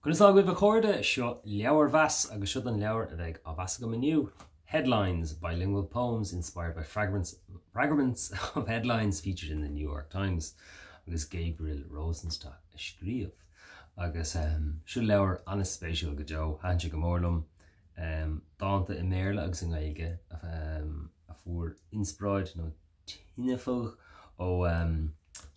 Conas tá agaibh a chairde? Seo leabharmheas agus seod an leabhar a bheidh á mheas agam inniu, Headlines, Bilingual Poems Inspired by Fragments Fragments of Headlines Featured in the New York Times agus Gabriel Rosenstock a scríobh. Agus seo leabhar an-spéisiúil go deo, thaitin sé go mór liom. Dánta i mBéarla agus i nGaeilge a fuair inspioráid nó tinfeadh ó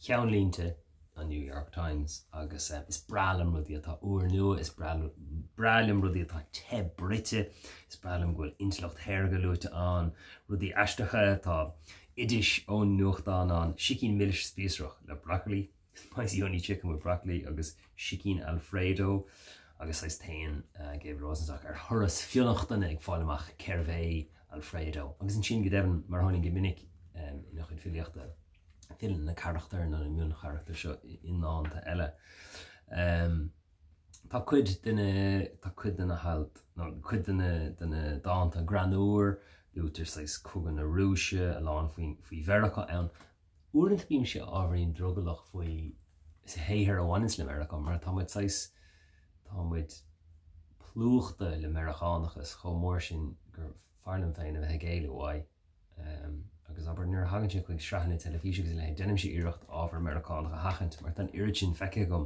cheannlínte an New York Times agus is breá liom rudaí atá úrnua, is breá liom rudaí atá te bruite, is breá liom go bhfuil intleacht shaorga luaite ann, rudaí aisteacha, tá oidis ón nuachtán ann, sicín milis spíosrach le brocailí, spicy honey chicken with broccoli agus sicín Alfredo agus saghas téann Gabriel Rosenstock ar thuras fionnachtana ag fáil amach cérbh é Alfredo. Agus ansin, go deimhin, mar a tharlaíonn go minic ina chuid filíochta, filleann na carachtair nó na mioncharachtair seo i ndánta eile. Tá cuid de na, tá cuid de na hailt, nó cuid de na, de na dánta greannmhar, luaitear saghas cogadh na Rúise, a lán faoi, faoi Mheiriceá ann. Uaireanta bímse ábhairín drogallach faoi shaothair a bhaineanns le Meiriceá mar tá muid saghas, tá muid plúchta le Meiriceánachas chomh mór sin gur fearr liom féin a bheith ag éalú uaidh. Agus abair nuair a thagann sé chuig sraitheanna teilifíse agus a leithéid, déanaimse iarracht ábhar Meiriceánach a sheachaint mar tá an oiread sin feicthe agam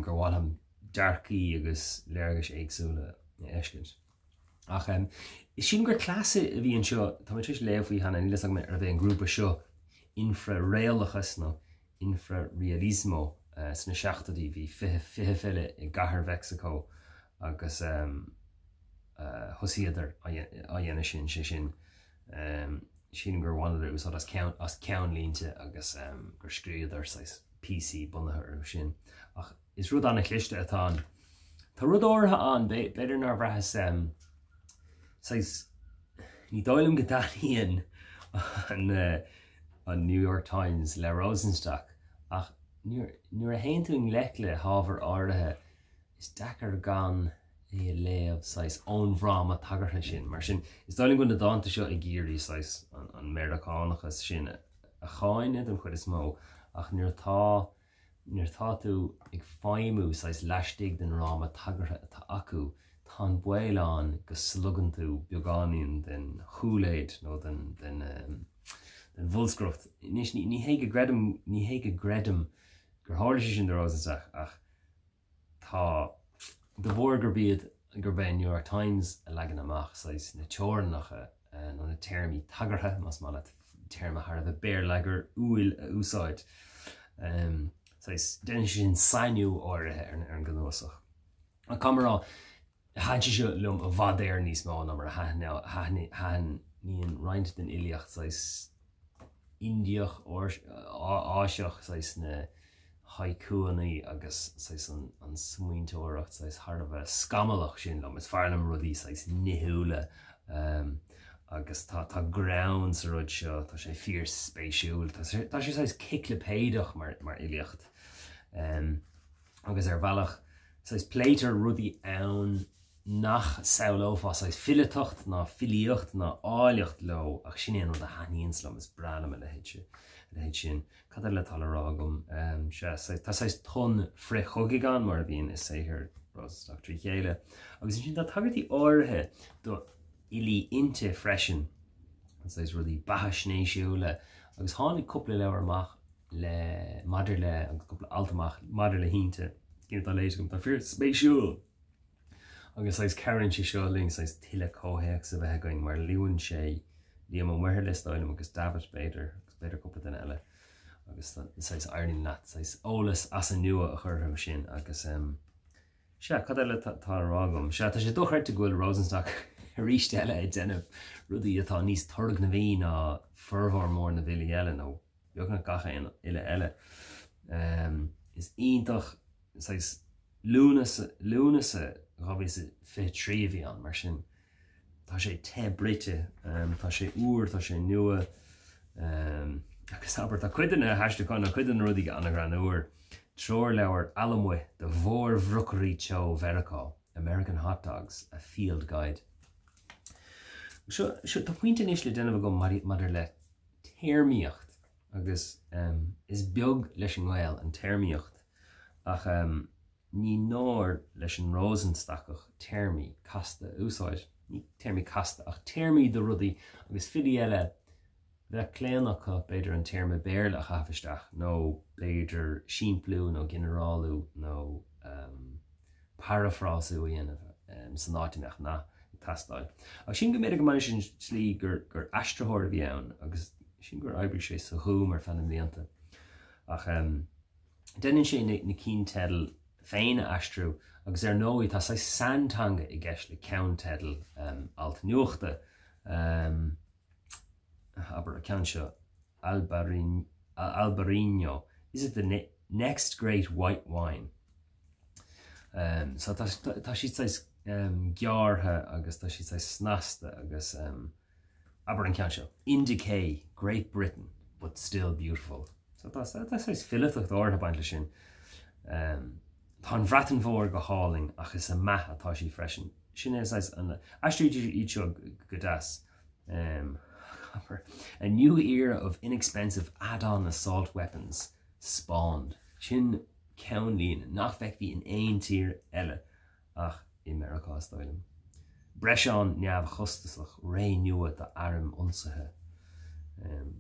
gur mhaith liom dearcaí agus léargais éagsúla a fheiscint. Ach is sílim gur cleas a bhí anseo, tá mé tar éis léamh faoi cheana, níl a fhios agam arbh é an grúpa seo Infra-réalachas nó Infrarrealismo sna seachtóidí, bhí 20 file i gcathair Mheicsiceo agus thosaíodar á dhéanamh sin, sé sin, sílim gur bhaineadar úsáid as ceannlínte agus gur scríobhadar saghas píosaí bunaithe orthu sin. Ach is rud an-chliste atá ann. Tá rud áirithe ann, b'fhéidir nár bhraitheas saghas, ní dóigh liom go dtaitníonn an New York Times le Rosenstock ach nuair a théann tú i ngleic le hábhar áirithe is deacair gan é a léamh saghas ón bhfráma tagartha sin. Mar sin, is dóigh liom go bhfuil na dánta seo ag iarraidh saghas an Meiriceánachas sin a cháineadh den chuid is mó ach nuair atá Nuair atá tú ag feidhmiú saghas laistigh den fhráma tagartha atá acu, tá an baol ann go slogann tú beagáinín den chúiléad nó den den bholscaireacht. Anois, ní hé go gcreidim, ní hé go gcreidim gur tharla sé sin do Rosenstock ach tá, de bharr gurb iad, gurb é an New York Times a leagann amach saghas na teorainneacha nó na téarmaí tagartha, más maith leat téarma thar a bheith béarlagairúil a úsáid, saghas, déanann sé sin sainiú áirithe ar an gcnuasach. Ach caithfidh mé a rá, thaitin sé seo liom i bhfad Éireann níos mó ná mar a thaitníonn roinnt den fhilíocht saghas Indiach, Áiseach, saghas na haikuanna agus saghas an smaointeoireacht saghas thar a bheith scamallach sin liom. Is fearr liom rudaí saghas nithiúla agus tá tá greann sa rud seo, tá sé fíorspéisiúil, tá sé tá sé saghas ciclipéideach mar mar fhilíocht. Agus ar bhealach saghas pléitear rudaí ann nach samhlófá saghas fileatacht ná filíocht ná áilleacht leo ach sin é an rud a thaitníonns liom, is breá liom a leithéid, a leithéid sin. Cad eile atá le rá agam? Sea, tá saghas ton frith-chogaidh ann mar a bhíonn i saothar Rosenstock trí chéile. Agus ansin tá tagairtí áirithe do fhilí innti freisin, saghas rudaí beathaisnéisiúla agus tháinig cúpla leabhar amach le, maidir le, agus cúpla alt amach maidir le hInte, cinn atá léite agam, atá fíor-spéisiúil! Agus saghas cabhraíonn sé seo linn saghas tuilleadh comhthéacs a bheith againn mar luann sé Liam Ó Muirthile is dóigh liom agus Davitt b'fhéidir agus b'fhéidir cúpla duine eile agus saghas éiríonn leat saghas eolas as an nua a chur orthu sin agus em sea cad eile tá le rá agam? Sea tá sé dochreidte go bhfuil Rosenstock arís eile ag déanamh rudaí atá níos turgnamhaí ná formhór mór na bhfilí eile nó beagnach gach aon fhile eile. Is iontach saghas Lúnasa, Lúnasa 2023 a bhí ann, mar sin tá sé te bruite, tá sé úr, tá sé nua agus abair tá cuid de na haistriúcháin nó cuid de na rudaí an-ghreannmhar, Treoirleabhar allamuigh do mhórbhrocairí teo Mheiriceá, American Hot Dogs, a Field Guide. Seo, seo, tá pointe anois le déanamh agam maidir le téarmaíocht agus is beag leis an nGael an téarmaíocht ach. Ní náir leis an Rosenstockach téarmaí casta a úsáid. Ní téarmaí casta, ach téarmaí do rudaí agus filí eile, bheadh claonadh acu b'fhéidir an téarma Béarla a chaitheamh isteach, nó b'fhéidir simpliú nó ginearálú nó parafrású a dhéanamh san áit a mbeadh nath ag teastáil. Ach sílim go mb'fhéidir go mbaineann sé an tslí gur aistritheoir a bhí ann agus sílim gur oibrigh sé sa Ghúm ar feadh na mblianta. Ach. Déanann sé na cinnteidil féin a aistriú agus ar ndóigh tá saghas sainteanga i gceist le ceannteidil alt nuachta. Abair an ceann seo, Albariño, is it the next great white wine? So tá siad saghas gearrtha agus tá siad saghas snasta agus. Abair an ceann seo, In decay, Great Britain, but still beautiful. So tá saghas fileatacht áirithe ag baint leis sin. Tá an Bhreatain Mhór go hálainn ach is ag meath atá sí freisin. Sin é saghas an... Aistrítear iad seo go deas. Abair, A new era of inexpensive add-on assault weapons spawned. Sin ceannlíne nach bhfeicfí in aon tír eile. Ach i Meiriceá, is dóigh liom. Breiseán neamhchostasach, ré nua d'airm ionsaithe.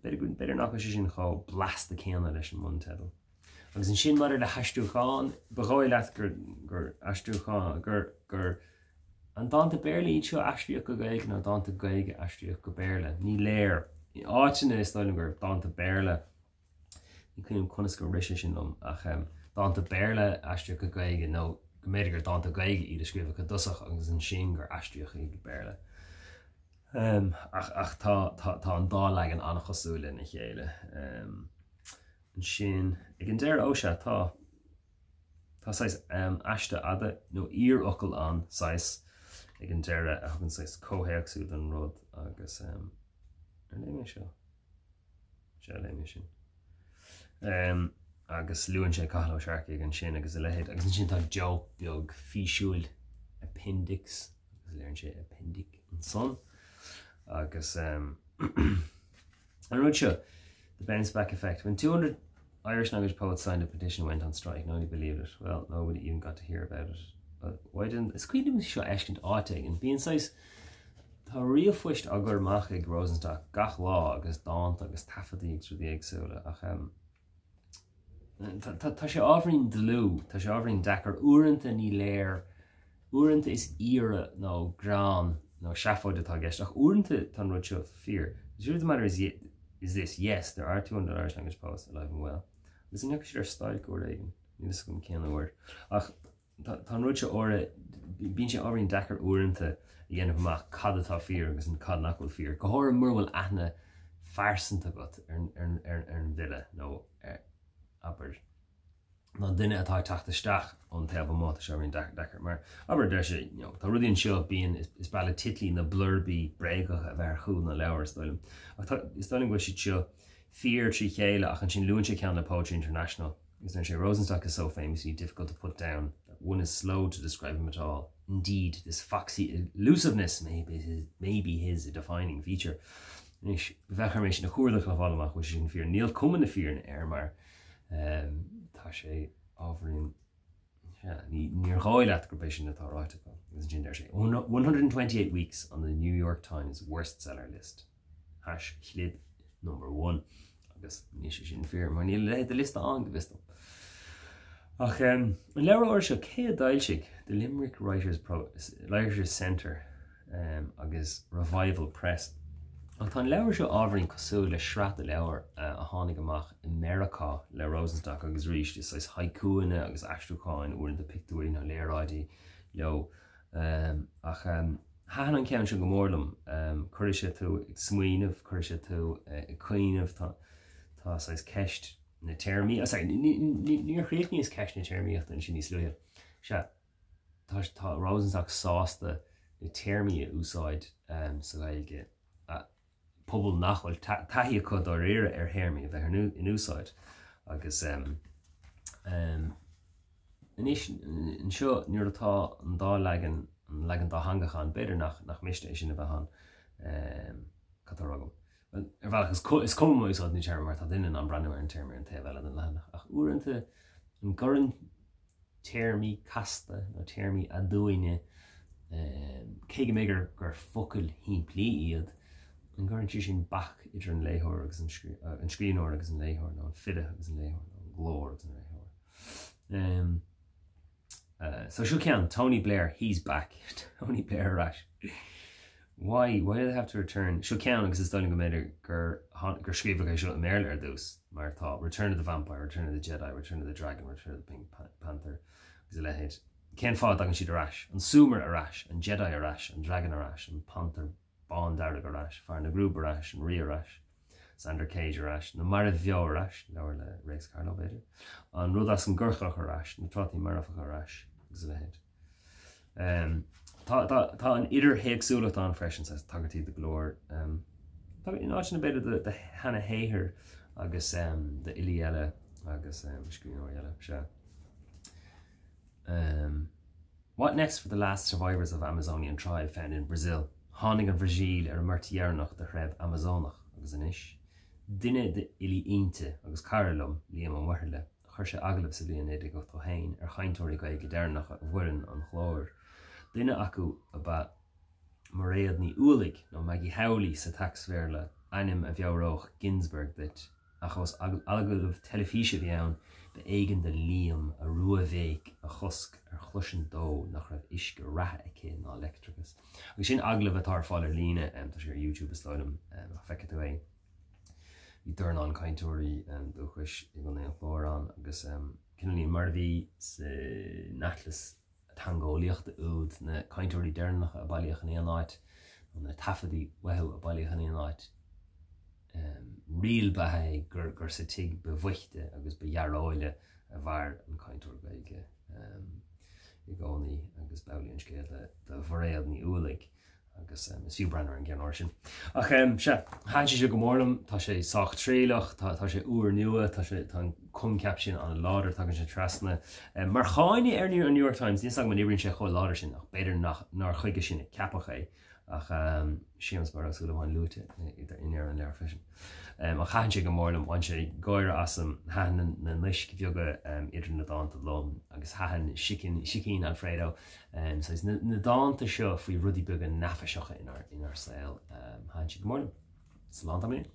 B'fhéidir nach bhfuil sé sin chomh blasta céanna leis an mbunteideal. Agus ansin maidir le haistriúchán, ba dhóigh leat gur gur aistriúchán, gur gur an dánta Béarla iad seo a aistríodh go Gaeilge nó dánta Gaeilge a aistríodh go Béarla. Ní léir. In áiteanna is dóigh liom gur dánta Béarla Ní cuimhin liom conas gur rith sé sin liom, ach dánta Béarla a aistríodh go Gaeilge, nó go mb'fhéidir gur dánta Gaeilge iad a scríobhadh i dtosach agus ansin gur aistríodh iad go Béarla. Ach, ach tá, tá, tá an dá leagan an-chosúil lena chéile. Ansin, ag an deireadh, ó sea, tá, tá saghas aiste fhada, nó iarfhocal ann, saghas, ag an deireadh a thugann saghas comhthéacsú don rud agus, ar léigh mé seo? Sea, léigh mé sin. Agus luann sé Cathal Ó Searcaigh ansin agus a leithéid. Agus ansin tá joke beag físiúil, appendix, agus léiríonn sé appendix ansan. Agus an rud seo, the bounce back effect. When 200 Irish language poets signed a petition and went on strike, nobody believed it. Well, nobody even got to hear about it. But why didn't... Is cuimhin liom seo a fheiscint áit éigin. Bíonn saghas Tá ríomhphoist á gcur amach ag Rosenstock gach lá agus dánta agus taifeadtaí agus rudaí éagsúla ach tá sé ábhairín dlúth, tá sé ábhairín deacair. Uaireanta ní léir, uaireanta is iarraidh nó greann nó seafóid atá i gceist ach uaireanta tá an rud seo fíor. The truth of the matter is, is this, yes, there are 200 Irish language poets alive and well. Agus an ndeachaigh siad ar stailc uair éigin? Níl fhios agam cén uair. Ach Tá an rud seo áirithe, bíonn sé ábhairín deacair uaireanta a dhéanamh amach cad atá fíor agus cad nach bhfuil fíor, go háirithe mura bhfuil aithne phearsanta agat ar an bhfile nó, abair, nó duine atá ag teacht isteach ón taobh amuigh, tá sé ábhairín deacair. Mar, abair, deir sé, you know, tá rudaí anseo, bíonn, is breá le Titley na blurbaí bréagacha a bheith ar chúl na leabhar, is dóigh liom. Ach tá, is dóigh liom go bhfuil siad seo fíor trí chéile ach ansin luann sé ceann le Poetry International. Agus deir sé, Rosenstock is so famously difficult to put down that one is slow to describe him at all. Indeed, this foxy elusiveness may be his, may be his defining feature. Anois, bheadh orm é sin a chuardach le fáil amach bhfuil sé sin fíor. Níl cuma na fírinne air mar um, tá sé ábhairín Níor dhóigh leat gurb é sin atá ráite acu. Agus ansin deir sé, 128 weeks on the New York Times worst seller list. Hash slid number one. Agus níl sé sin fíor, mar níl a leithéid de liosta ann go bhfios dom. Ach an leabhar áirithe seo, cé a d'fhoilsigh? The Limerick Writers, Pro Writers Centre agus Revival Press. Ach tá an leabhar seo ábhairín cosúil le sraith de leabhair a tháinig amach i Meiriceá le Rosenstock agus arís is saghas haikuanna agus aistriúcháin, uaireanta pictiúirí nó léaráidí leo. Ach thaitin an ceann seo go mór liom. Cuirfidh sé tú ag smaoineamh, cuirfidh sé tú ag cuimhneamh, tá tá saghas ceist na téarmaí, sorry, níor chríochnaíos ceist na téarmaíochta ansin níos luaithe. Sea, tá tá Rosenstock sásta na téarmaí a úsáid sa Ghaeilge. pobal nach bhfuil taithí acu dáiríre ar théarmaí a bheith in úsáid agus anois anseo nuair atá an dá leagan, an leagan dátheangach ann, b'fhéidir nach nach miste é sin a bheith ann. Cad tá á rá agam? Bhuel, ar bhealach is is cuma má úsáideann tú téarma mar tá duine in ann breathnú ar an téarma ar an taobh eile den leathanach ach uaireanta an gcuireann. téarmaí casta nó téarmaí aduaine, cé go mb'fhéidir gur focail shimplí iad, an gcuireann sé sin bac idir an léitheoir agus an scríbhneoir agus an léitheoir, nó an file agus an léitheoir, nó an glór agus an léitheoir. So seo ceann, Tony Blair, he's back. Tony Blair ar ais. Why, why do they have to return? Seo ceann agus is dóigh liom go mb'fhéidir gur, gur scríobhadh é seo i mBéarla ar dtús, mar tá Return of the Vampire, Return of the Jedi, Return of the Dragon, Return of the Pink Panther agus a leithéid. Cén fáth a dtagann siad ar ais? An Súmar ar ais, an Jedi ar ais, an Dragon ar ais, an Pantar Bándearg ar ais, Fear na gCrúb ar ais, an Rí ar ais, Xander Cage ar ais, Na Mairbh Bheo ar ais, leabhar le Réics Carló, b'fhéidir, An Rud as an gCorcach ar ais, Na Trátaí Marfacha ar ais, agus a leithéid. Tá, tá, tá an idirthéacsúlacht ann freisin, saghas tagairtí do go leor, tá in áiteanna b'fhéidir do, do sheana-shaothair agus d'fhilí eile agus scríbhneoirí eile, sea. What next for the last survivors of Amazonian tribe found in Brazil? Tháinig an Bhrasaíl ar an mbeirt dheireanach de threibh Amazonach agus anois, duine d'fhilí Innti agus cara liom, Liam Ó Muirthile, chuir sé agallamh sa bhliain 1981 ar chainteoirí Gaeilge deireanacha Bhoireann an Chláir. Duine acu ab ea Mairéad Ní Uallaigh, nó Maggie Howley sa tSacsbhéarla, ainm a mheabhródh Ginsberg duit. Ach ós agallamh teilifíse a bhí ann, ba éigean do Liam a rua-bhéic a chosc ar chloisint dó nach raibh uisce reatha aici ná leictreachas. Agus sin agallamh atá ar fáil ar líne, tá sé ar YouTube is dóigh liom, ach feicfidh tú é. Bhí dornán cainteoirí dúchais i gContae an Chláir ann agus cineáilín mar a bhí san atlas teangeolaíochta úd, na cainteoirí deireanacha a bailíodh in aon áit, nó na taifeadaí uathu a bailíodh in aon áit, riail ba ea é gur gur sa tigh ba bhoichte agus ba dhearóile a mhair an cainteoir Gaeilge i gcónaí agus b'amhlaidh an scéal do Mhairéad Ní Uallaigh. Agus is fiú breathnú ar an gceann úr sin. Ach sea, thaitin sé seo go mór liom, tá sé sách trialach, tá tá sé úrnua, tá sé tá an coincheap sin an-láidir, tagann sé trasna. Mar cháineadh ar an New York Times, níl 's agam an oibríonn sé chomh láidir sin, ach b'fhéidir nach nár chuige sin a ceapadh é. Ach Séamus Barra Ó Súilleabháin luaite i ndeireadh an leabhair freisin. Ach thaitin sé go mór liom, bhain sé gáire asam, thaitin na naisc bheaga idir na dánta liom agus thaitin sicín, sicín Alfredo. Saghas na dánta seo faoi rudaí beaga neafaiseacha inár saol, thaitin siad go mór liom. Slán tamaillín.